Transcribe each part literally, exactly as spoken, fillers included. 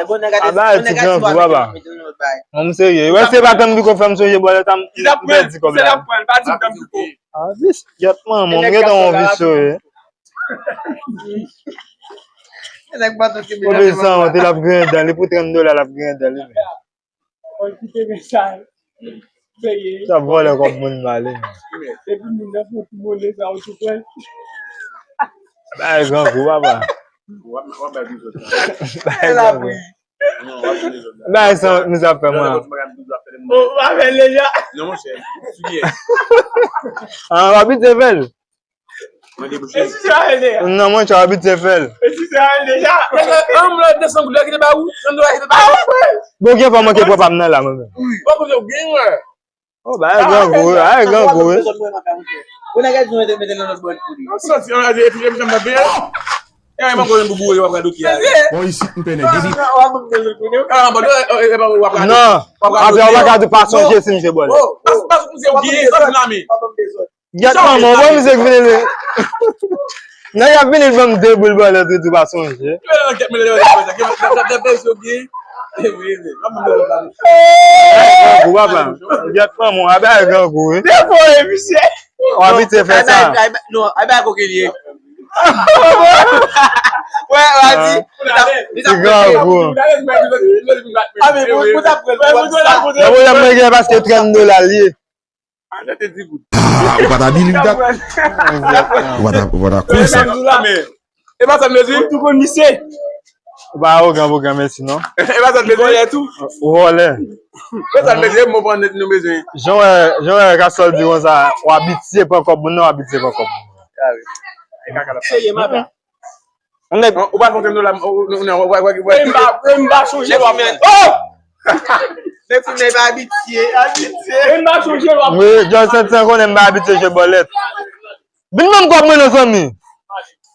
talè. Bon, nèg a te, a, bagay bon, ti nèg a ti grangou, bwa, papa. Mete nan lòt bagay. Mwen, m serye. Wè, se pa tanbiko fè m sonje bòlèt, m, m pèdi kòb la. Li t ap pran, li t ap pran. Ah, vis, gyèt manman, m gentan yon vis yo ye. Nèg pa tanke. Kote san wont, l ap griyen dan li pou trant dola, l ap griyen dan li. Mwen kite mesaj. Peye. Sa vòlè kòb moun mal, e. Epi moun nan fè ti mole sa ou tou pran. Bay grangou, papa. W ap, w ap bay bizòt. Bay grangou. Non, w ap bay bizòt. Bay san, nou sa fè mwen. Oh, w ap fè deja. Non, monchè. Sou kiyès? Ah, w ap vin fè l. Mwen debouche. E si se a L D A? Non, mwen, tchwa, abitye fè l. E si se a L D A? An, m lè de san goud la ki te ba ou, san dola ki te ba ou. Bon, gen fwa manke pran pa m nan la, mwen menm. Bon, kote w gen, wè. Oh, ba, e grangou, wi, a, e grangou, wi. Ou nèg a di mete, mete nan lòt bò pou li. An santi, an, epi, epi, janm pa byen. E, mwen konnen boubou, yo pa pral doki a. Bon, isit, m pè nèg. Epi, ah, bon, e, e, e, w ap pral. Non, apre, w pa ka di pa sonje si m jwe bòlèt. Oh, pas, pas, misye, ou gen, sa, nan men. Gèt manman, w wè misye k vini li. Nèg ap vini l ban m de boul bòlèt tou, tou pa sonje. Grangou, papa. Gèt manman, w ap bay grangou, wi. Defo, e, misye. W abitye fè sa. Non, ay bay koke li ye. Wè, w a di. Li t ap pete. Grangou. A, men pou, pou t ap pran l pou sa. Nan pwoblèm mwen gen paske trant dola l ye. Achte ti goud. Ah, ou pa ta believe that? Ou pa ta, ou pa ta kwè sa? E pa sa m vle di? Ou tou konn misye. Ou pa awogan, awogan, mèsi, non. E pa sa m vle di? Vòlè tou. Ou vòlè. E pa sa m vle di, e mo pran nèt nou bezwen. Jan wè, jan wè Gasol di konsa, w abitye pran kòb moun nan, w abitye pran kòb moun nan. Serye, m ap Ou pa kontre m la, ou, ou, ou, ou, ou, ou, e m pa, e m pa sonje w ap fè. Oh! Nèg fimen pa abitye, abitye. E m pa sonje w ap fè. Wi, John Sentyan konnen m pa abitye jwe bòlèt. Vin ban m kòb mwen non, zanmi.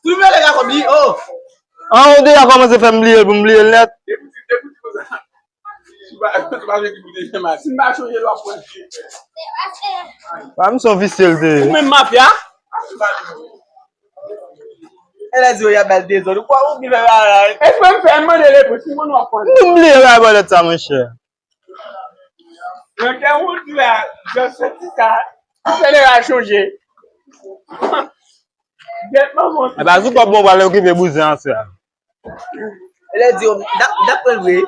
Tou vle nèg la kòb li, oh. An, ou deja kòmanse fè m bliye l pou m bliye l nèt. Si m pa sonje l w ap pran. Ba, m se yon visye l te ye. Ou menm mafya? E lè di yo y ap ba l dezòd. Ou kwè ou ki fè bagay? Èske m fè m mande l epi si moun w ap pran? M bliye bagay bòlèt sa, monchè. Nan kè wout la, John Sentyan, se lè a chonje. Gèt manman. E pa sou kòb mwen pral okipe bouzen aswè a. Lè di yo, m t ap, m t ap pran l vre.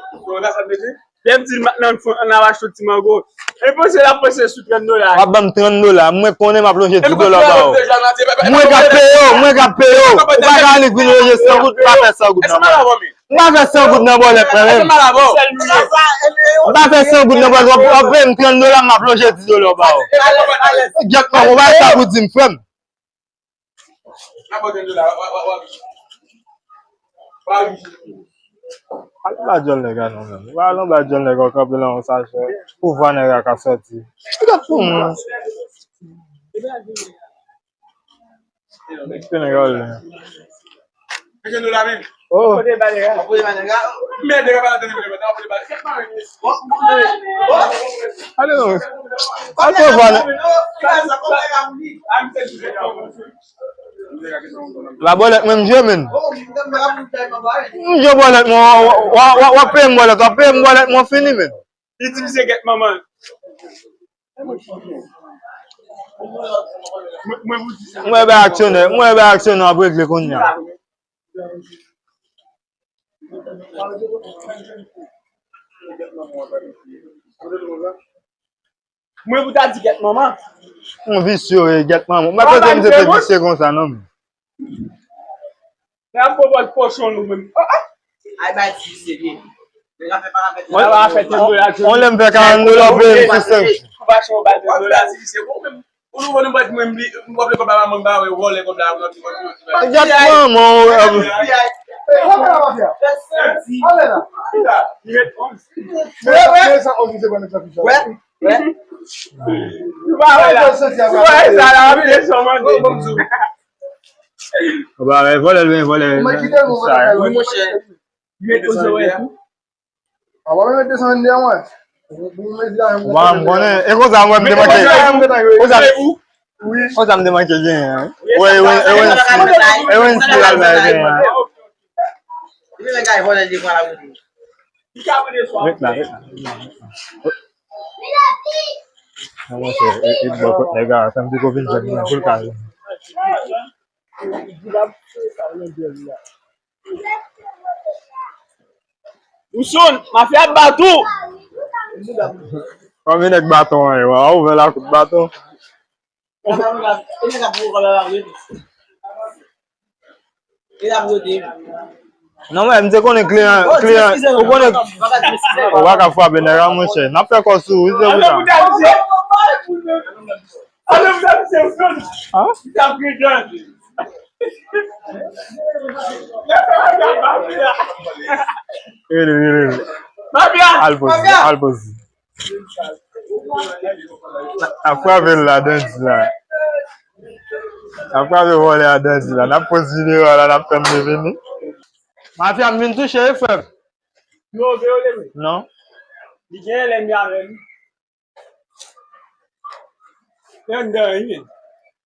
Lè m di l, nan fon, ann al achte yon ti mango. E panse l ap panse sou trant dola. W ap ban m trant dola. Mwen konnen m ap lonje dis dola ba ou. Mwen k ap peye w, mwen k ap peye w. Ou pa ka annik vin lonje san goud, m pa fè san goud nan bòlèt. M pa fè san goud nan bòlèt mwen menm. M pa fè san goud nan bòlèt. W ap, w ap peye m trant dola, m ap lonje dis dola ba ou. Gèt manman, ou pa gen sa pou di m, frè m. Al ba djòl nèg la non menm. Ou pa al anba djòl nèg la, w kanpe lan yon sachè. Pouvwa nèg la ka sòti. Ou t ap pou mwen. Mete nèg la olè. Oh. Kote ba nèg la? Kote ba nèg la? Men nèg la pa nan tande mwen, mwen, mwen, mwen. Ale non. Al pouvwa nèg. La bòlèt mwen m jwe, men. M jwe bòlèt mwen, w, w, w, w ap peye m bòlèt, w ap peye m bòlèt mwen fini, men. Li di misye gèt manman. Mwen, mwen, mwen di sa. Mwen bay aksyonè, mwen bay aksyonè ap regle kounye a. Mwen pou ta di gèt manman. Yon visye, wi, gèt manman. Mwen pa kote misye te visye konsa, non, men. Lè ap pwopòz pòchon nou menm. Oh, oh. Ay bay ti visye vye. Nèg la fè pa la fè. Mwen pa fè tande la. On lè m fè karant dola, peye m sou senk. Ou pa chè ou bay tande la. Ou nou bon, nou bat mwen, m wap le kòb la, mwen ba wè vòlè kòb la. Gèt manman, wè. Wè. Ou pa wè la. Ou pa wè sa la, ap vin son mande. Ou pa wè vòlè, l vin vòlè. Wi, monchè. Mete sa yo. A, w ap mete desann deyò, mwen. Ou pa m konnen. E konsa, mwen, m te manke. Konsa, konsa m te manke genyen, wi. Wi, wi, e wi, e wi, e wi, si al bay genyen. Ret la, ret la. Non, monchè, e, e, bò kot nèg a, sa m te ko vin jwenn mwen pou l ka jwenn. Ou sonn, mafya ap bat ou. Konbyen nèg baton an ye, w a ouvè lakou baton. Non, men, m te konnen kliyan, kliyan, ou konnen, ou pa ka frape nèg la, monchè. N ap fè kò sou ou, se pou sa. Hein? Rele, rele, rele. Al poze, al poze. N ap frape l la, dandi la. N ap frape vòlè a, dandi la. N ap poze videyo a la, n ap tann li vini. Mafya, m vin touche, wi, frè m. Non. Li gen lènmi avè l. Li anndan, wi, men.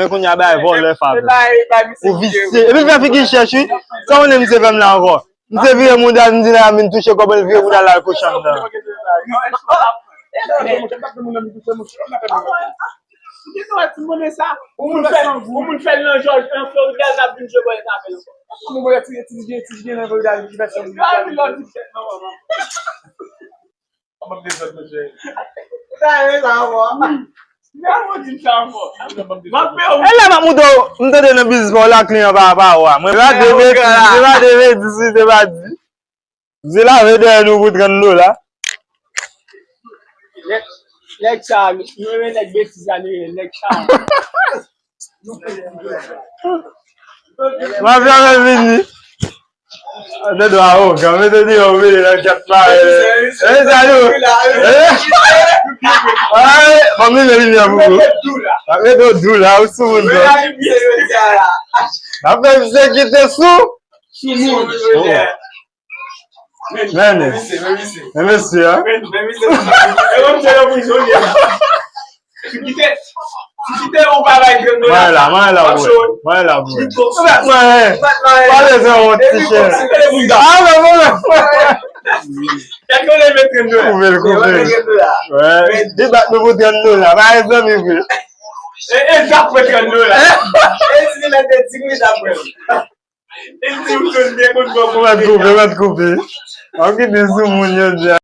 Men kounye a bay vòlè favè. Ou visye. Epi fè figi chèch wi. Sa w konnen misye fè m la ankò? Misye vire mouda l, m di nan vin touche kòb, l vire mouda l al kouche anndan. Ou moun fè, ou moun fè l nan Jòj, nan Florida, l ap vin jwe bòl avè l ankò. Sa vin lòt ti tèt nan mama. Sa e sa ankò. E la m ap montre w, m tande nan biznis pa w la kliyan pa pa w a. Mwen pa de betiz, mwen pa de betiz, mwen pa di. Mwen lave dèyè nou pou trant dola. Nèg, nèg sa, nou renmen nèg betiz la, nou renmen nèg sa. Mafya mwen vini. Mete dwa o, kan mete di yo vini nan chat la. E sa nou. E. Ay, ban m limyè pou ou. Mete w dou la, ou sou moun. N ap fè misye kite sou. Sou moun. Men, men mesye, men mesye, hein? Mwen la, mwen la, bro. Mwen la, bro. Ou bat mwen, hein? Pa bezwen wont, ti chè. Ah, men, mwen la. Koupe l, koupe l. Wi. Li bat nou pou trant dola. Pa bezwen, mi vre. E, e, zak pou trant dola. E, si li mete di mil, zak pou. Ou mèt koupe, ou mèt koupe. An ki di sou moun yo di a.